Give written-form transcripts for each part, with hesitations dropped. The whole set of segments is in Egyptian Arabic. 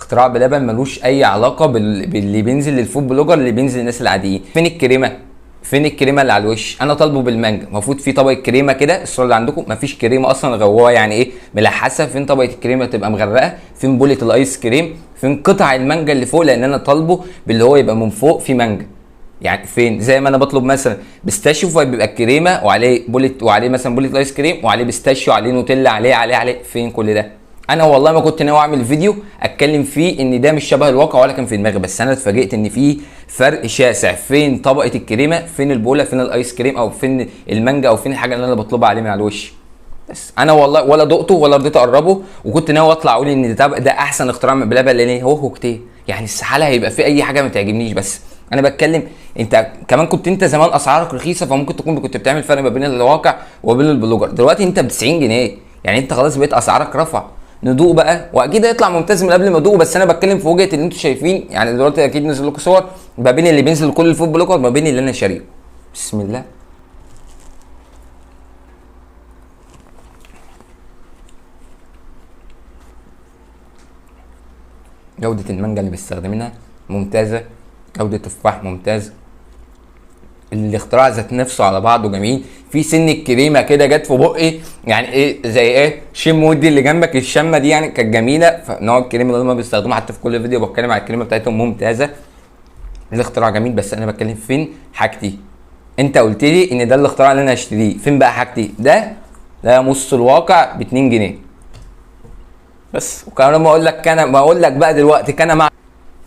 اختراع بلبن ملوش اي علاقة باللي بينزل لل food blogger، اللي بينزل للناس العاديين. فين الكريمة؟ فين الكريمة اللي على الوش؟ انا طالبه بالمانجا، المفروض في طبقه كريمة كده. الصورة اللي عندكم مفيش كريمة اصلا، غواه يعني ايه ملحسه. فين طبقه الكريمة تبقى مغرقة؟ فين بوله الايس كريم؟ فين قطع المانجا اللي فوق؟ لان انا طالبه باللي هو يبقى من فوق في مانجا. يعني فين؟ زي ما انا بطلب مثلا pistachio فبيبقى الكريمة وعليه بوله، وعليه مثلا بوله الايس كريم، وعليه pistachio، وعليه نوتيلا، عليه عليه عليه. فين كل ده؟ انا والله ما كنت ناوي اعمل فيديو اتكلم فيه ان ده مش شبه الواقع ولا كان في دماغي، بس انا اتفاجئت ان في فرق شاسع. فين طبقه الكريمة؟ فين البوله؟ فين الايس كريم؟ او فين المانجا؟ او فين الحاجة اللي انا بطلبها عليه من على الوش؟ بس انا والله ولا دقته ولا رضيت اقربه، وكنت ناوي اطلع اقول ان ده احسن اختراع من بلبن، لان هو كوكتيل يعني استحالة هيبقى فيه اي حاجة ما تعجبنيش. بس انا بتكلم انت كمان كنت انت زمان اسعارك رخيصة، فممكن تكون كنت بتعمل فرق ما بين الواقع وبين ال blogger. دلوقتي انت ب 90 جنيه، يعني انت خلاص بقيت اسعارك رفع. ندوق بقى، واكيد هيطلع ممتاز من قبل ما ادوقه، بس انا بتكلم في وجهه اللي انتوا شايفين. يعني دلوقتي اكيد نزل لكم صور ما بين اللي بينزل لكل ال food blogger ما بين اللي انا شاريه. بسم الله. جودة المانجا اللي بيستخدمينها ممتازة، جودة التفاح ممتاز، الاختراع ذات نفسه على بعضه جميل. في سن الكريمة كده جت في بقي، يعني ايه زي ايه شم ودي اللي جنبك، الشمه دي يعني كانت جميلة. فنوع الكريمة اللي هم بيستخدموها حتى في كل فيديو بتكلم على الكريمة بتاعتهم ممتازة. الاختراع جميل، بس انا بتكلم فين حاجتي؟ انت قلت لي ان ده الاختراع اللي انا هشتريه، فين بقى حاجتي؟ ده لا يمص الواقع ب 2 جنيه بس. وكمان ما اقول لك انا ما اقول لك بقى دلوقتي كان مع،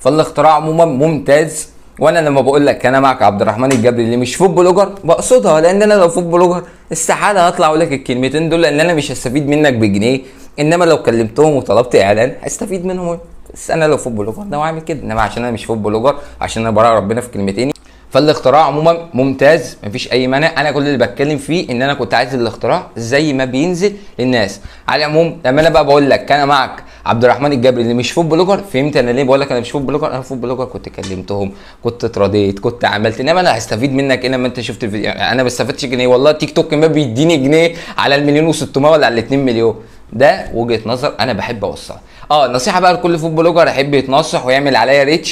فالاختراع عموما ممتاز. وانا لما بقول لك انا معك عبد الرحمن الجبري اللي مش food blogger بقصدها، لان انا لو food blogger استحالة هطلع اقول لك الكلمتين دول، لان انا مش هستفيد منك بجنيه. انما لو كلمتهم وطلبت اعلان هستفيد منهم. بس انا لو food blogger ده عامل كده، انما عشان انا مش food blogger، عشان انا براعي ربنا في كلمتين. فالاختراع عموما ممتاز، مفيش اي مانع. انا كل اللي بتكلم فيه ان انا كنت عايز الاختراع زي ما بينزل للناس. على العموم لما انا بقى بقول لك انا معك عبد الرحمن الجبري اللي مش food blogger، فهمت انا ليه بقول لك انا مش food blogger؟ انا food blogger كنت كلمتهم، كنت اتراضيت، كنت عملت. انما انا هستفيد منك ايه لما انت شفت الفيديو؟ يعني انا ما استفدتش جنيه والله. تيك توك ما بيديني جنيه على المليون و600 ولا على 2 مليون. ده وجهه نظر انا بحب اوصلها. نصيحة بقى لكل food blogger يحب يتنصح ويعمل عليا reach.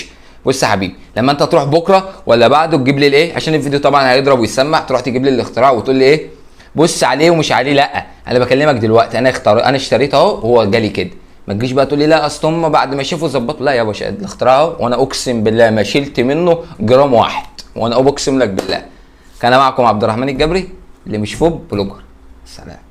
بص يا حبيبي، لما انت تروح بكره ولا بعده تجيب لي الايه، عشان الفيديو طبعا هيضرب ويسمع، تروح تجيب لي الاختراع وتقول لي ايه بص عليه ومش عليه. لا انا بكلمك دلوقتي، انا اشتريت اهو وهو جالي كده. ما تجيش بقى تقول لي لا اصل هم بعد ما شافوا ظبطوا. لا يا باشا، الاختراع اهو، وانا اقسم بالله ما شلت منه جرام واحد، وانا اقسم لك بالله. كان معكم عبد الرحمن الجبري اللي مش food blogger. سلام.